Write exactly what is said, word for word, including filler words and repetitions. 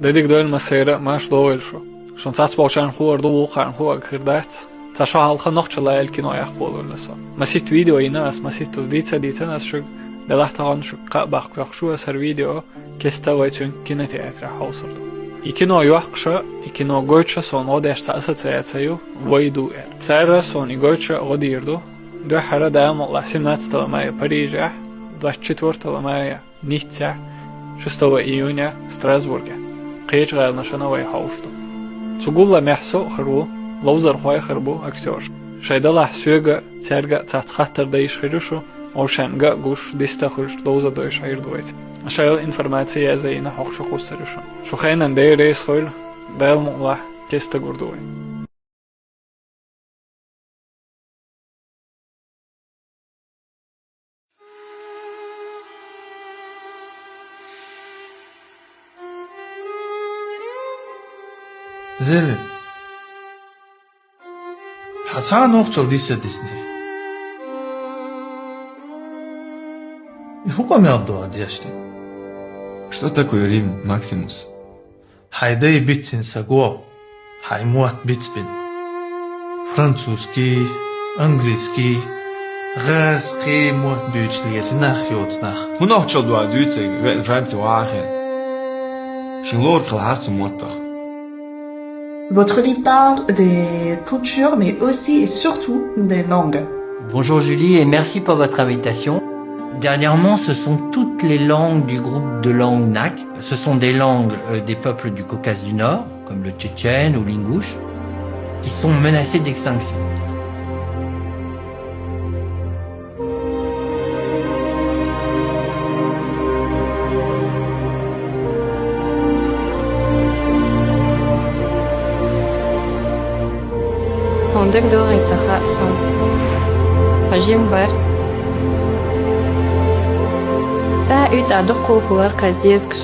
Дедиг дойла массайра, марша догӀийла шу. Шун цхьацца болчарна хуур ду, вукхарна хуур хир дац. Цхьа шо хьалха нохчалла аьлла кино яккха волавелла со. Масийтта видео йина ас, масийтта дийца а дийцина ас шуьга, делахь тахан шуьга кхаъ баккха йоах шу ас хӀара видео, кеста вай цуьнга кинотеатрехь хьовсур ду. И кино йоккхуш а, и кино гойтуш а сона гӀо деш цхьа ассоциаци ю, «вай ду» аьлла. Цара сона и гойтуш а гӀо дийр ду. Дуьххьара, Дала мукъалахь, семнадцатого мая Парижехь, двадцать четвёртого мая Ниццехь, шестого июня Страсбурге. Кхечу гӀаланашна вай хьовш ду. Цу гулламехь со а хир ву, ловзархой а хир бу актёрш. Шайн делахь соьга а, цаьрга а цхьацца хаттар дан йиш хир ю шу, вовшенга а гуш, дистагӀа хуьлуш, довза дойуш Ӏийр ду вайца. Шайла информаци язъяйина хьокху шу кхуссур ю шуна. Шу хенан дера реза хуьйла, Дала мукъалахь, кеста гур ду вай. Зелим, хьан цхьа а нохчалла дийца а дийцинарий? И хӀун къамел ду хьан дешна? Что такое Рим, Максимус? Хьайн дай бицбина саго хьайн мотт бицбина. Французский, английский, гӀазкхий мотт буьйцуш лелаш нах йоцу нах. ХӀун нохчалла ду хьан дуьйцург, веана Франце вахахь? Шен лорах хилахьара цу маттах. Votre livre parle des cultures, mais aussi et surtout des langues. Bonjour Julie et merci pour votre invitation. Dernièrement, ce sont toutes les langues du groupe de langues nak. Ce sont des langues, euh, des peuples du Caucase du Nord, comme le tchétchène ou l'ingouche, qui sont menacées d'extinction. Хьуна дагадогӀий, ца хаьа суна. Хьо жима бара. ЦӀа уьйтӀахь дуккха а хӀума кхара дезагаш.